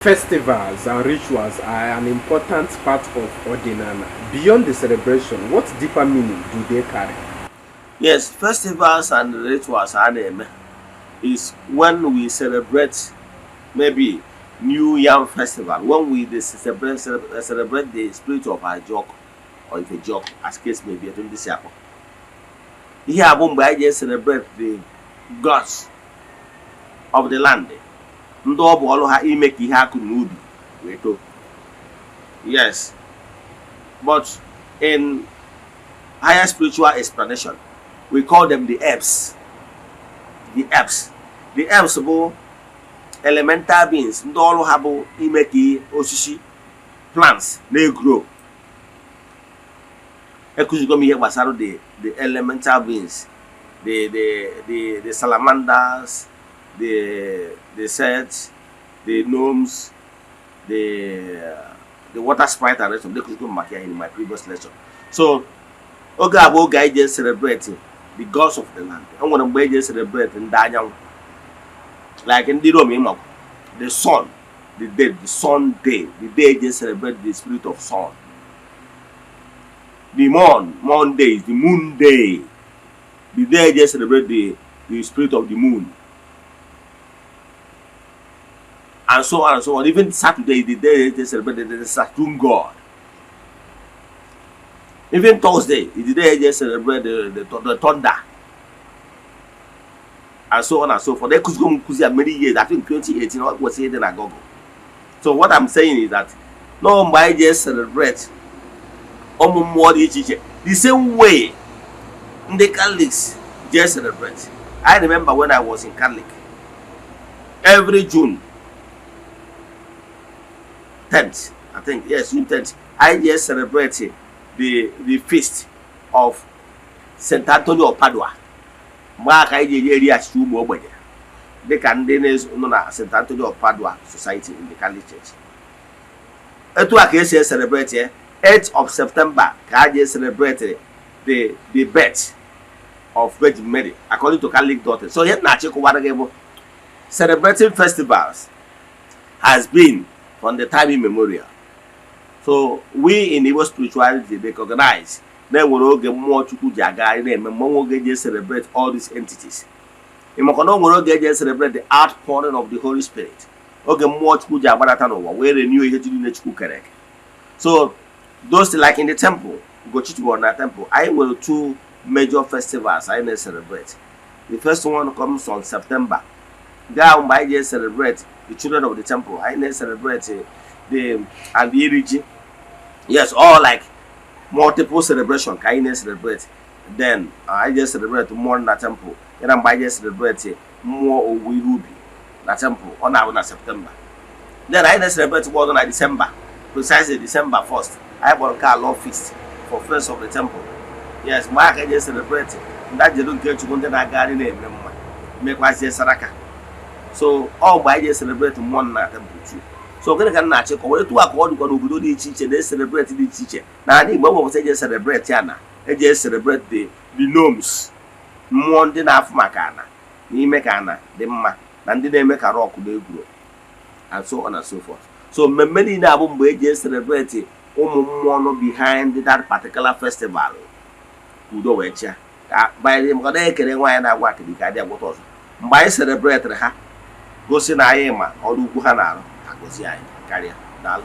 Festivals and rituals are an important part of Odinana. Beyond the celebration, what deeper meaning do they carry? Yes, festivals and rituals a na-eme is when we celebrate maybe New Yam Festival, when we dey celebrate the spirit of Ajoku or Ifejoku, as case may be, etu ndị si akpọ. Ihe a bụ mgbe anyị ji celebrate the gods of the land, ndị ọ bụ ọrụ ha ime ka ihe akụrụ n'ubi wee too. Yes, but in higher spiritual explanation, we call them the herbs. The herbs, the herbs bụ elemental beings ndị ọrụ ha bụ ime ka osisi, plants, na-egrow. Ekụzigo m ihe gbasara the elemental beings, the salamanders, the satyrs, the gnomes, the water sprite and rest of them. Ekụzigo m maka ya in my previous lecture. So oge a bụ oge anyị ji celebrate the gods of the land. E nwere mgbe eji celebrate ndị anyanwụ, like ndị Rome, ịmakwa the sun, the day, the sun day, the day eji celebrate the spirit of sun, the moon. Monday is the moon day, the day eji celebrate the spirit of the moon, and so on and so on. Even Saturday is the day they celebrate the Saturn god. Even Thursday is the day they celebrate the thunder, and so on and so forth. Ekụzigo m nkụzi a many years, I think 2018, ọ kwesịrị ịdị na Google. So what I'm saying is that no, mgbe anyị ji celebrate ụmụ mmụọ dị iche iche, the same way ndị Catholics je celebrate. I remember when I was in Catholic, every June 10th, I think, yes, June 10th, anyị je celebrate the feast of St. Anthony of Padua. Mgbe aka anyị ji eri achịcha ụmụ ogbenye dịka ndị nọ na St. Anthony of Padua Society in the Catholic Church. Etu a ka esi celebrate ya. 8th of September ka a ji celebrate the birth of Virgin Mary according to Catholic doctrine. So ihe na-achịkọwara gị bụ celebrating festivals has been from the time immemorial. So we in Igbo spirituality recognize na enwere oge mmụọ Chukwu ji agagharị na-eme mmọnwụ, oge eji celebrate all these entities. Ị makwa na o nwere oge eji celebrate the outpouring of the Holy Spirit, oge mmụọ Chukwu ji agbadata n'ụwa wee renew ihe niile Chukwu kere eke. So those, like in the temple, Ugochi na temple, anyị nwere two major festivals anyị na-celebrate. The first one comes on September, gaa mgbe anyị ji celebrate the children of the temple. Anyị na-celebrate the and the iri ji. Yes, all like multiple celebration ka anyị na-celebrate. Then anyị ji celebrate mmụọ na temple ya na mgbe anyị ji celebrate mmụọ owuwe ihe ubi na temple, ọ na-abụ na September. Then anyị na-celebrate ọzọ na December, precisely December 1st. Anyị kpọrọ nke a Love Feast for Friends of the Temple. Yes, mgbe aka eji celebrate ndị ajedu nke Chukwu, ndị na-agagharị na-eme mma, mekwazie saraka. So ọ mgbe anyị ji celebrate mmụọ na temple too. So gịnị ka m na-achịkọ were tụwa ka ọ dịkwa n'obodo dị iche iche na-celebrate dị iche iche na ala Igbo? Nwebụta eji celebrate ya na eji celebrate the gnomes, mmụọ ndị na-afụ maka ana n'ime ka ana dị mma na ndị na-eme ka rock na-egrow, and so on and so forth. So mmemme niile abụ mgbe eji celebrate ụmụ mmụọ nọ behind that particular festival, ka udo wee chịa, ka banyere maka na ekele nwaanyị na-agwa akịdị ka adị agwọta ọzọ. Mgbe anyị celebrate ha, gosi na anyị ma ọrụ ukwu ha na-arụ, ha gozie anyị karịa. Daalụ.